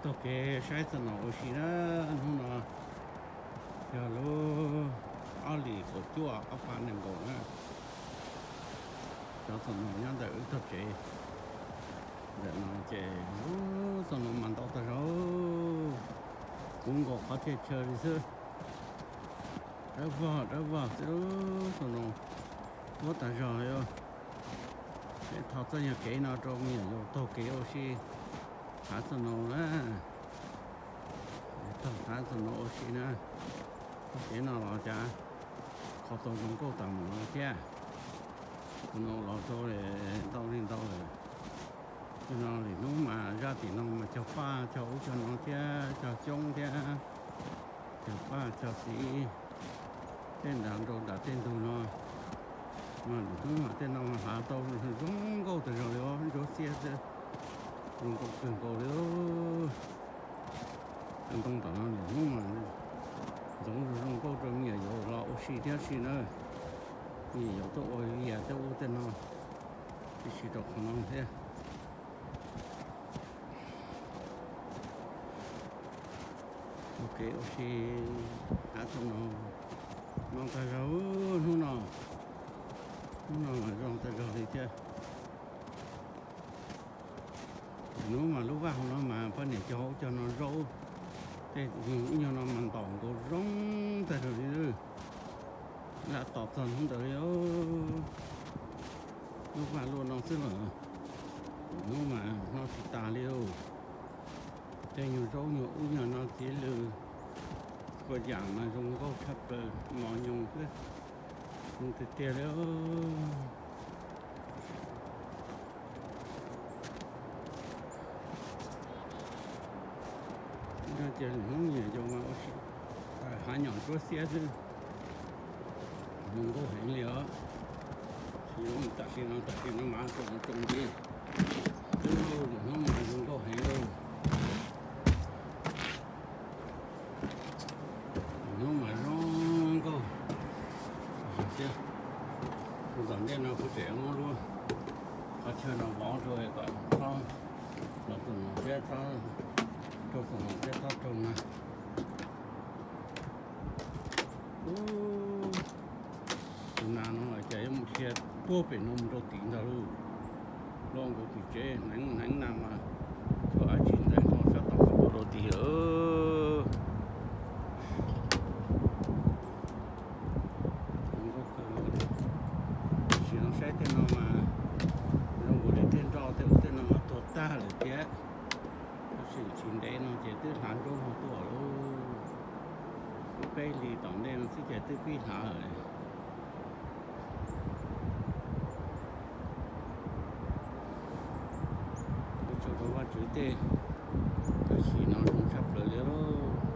Taug kev saib txog no ua si na, hnub no yog lub ob hlis kaum cuaj ob phav nees nkaum na. Cov txog no nyob ntawm wb tog tsev ntawm no ces lub txog no mas ntau tag zog, puv nkaus qhov thaj chaw li xwb. Dawb vog dawb vog xwb lub txog no, huab tag zog li. Thov txoj nyuag kev no rau me nyuam yaus taug kev ua si thav txog no na. Taug thav txog no ua si na, taug kev no los cas kho tau zoo nkauj tas mus no thiab. Tus no los rau ntau li ntau lawm. Tus no lwm hnub mas zaj tim no mas cog paj cog ub cog no thiab cog xyoob thiab cog paj cog txiv tej nrad rau nram tej ntug no. Mas lwm hnub mas tej no mas hlav tau zoo nkauj tas zog li os, ntsuab xiab xwb, zoo nkauj kawg nkaus li. Cov ntoo tom no lwm hnub mas ntxoov zoo zoo nkauj rau me nyuam yaus los ua si thiab si na. Me nyuam yaus tuaj ua lias tej ub tej no tib si rau qhov no thiab. Ua kev ua si thav txog no no tag zog hnub no, hnub no mas zoo tag zog li thiab. Hnub mas lub vaj hauv no mas poj niam cog ub cog no zaub, tej ub nyuag no mas ntaus nkaus zoo tag zog li. Lam tos txog hnub ntawd li, lub vaj luaj no xwb los hnub mas noj tsis tas li. Tej nyuag zaub nyuag ub nyuag no txiv lws, kua yam mas zoo nkauj tshaj plaws, mos nyoos xwb, zoo tiag tiag li. Yog ces lwm hnub me nyuam yaus mas ua si, hav nyom ntsuab xiab xwb, zoo nkauj heev li os. Tam sim no tam sim no mas txog tsoo ntxiv, twb lwm hnub mas zoo nkauj heev li. Hnub mas zoo nkauj thiab. Tus tom ntej no kuv tseem muab lub qhov chaw no vov rau kom txhob los tus no thiab, rau tus no thiab txhob raug na. Tus nas no ces yuav mus dhia puag pem no mus rau tid ntag lauj. Los nkaus tim tsev hneev hneev nas mas tshuav dab tsi ntawd no sab tod mus rau tid lawm. Zoo nkauj kawg. Tam sim no saib tej no mas zoo nkaus li tej nroj tej ub tej no mas tuag tag lawm thiab. Tab sis tsis ntev no ces twb hlav ntsoob ho tuaj lawm. Lub peb hlis tom ntej no xwb ces twb pib hlav lawm. Ua tsaug rau Vajtswv tej tam sim no zoo tshaj plaws li lauj.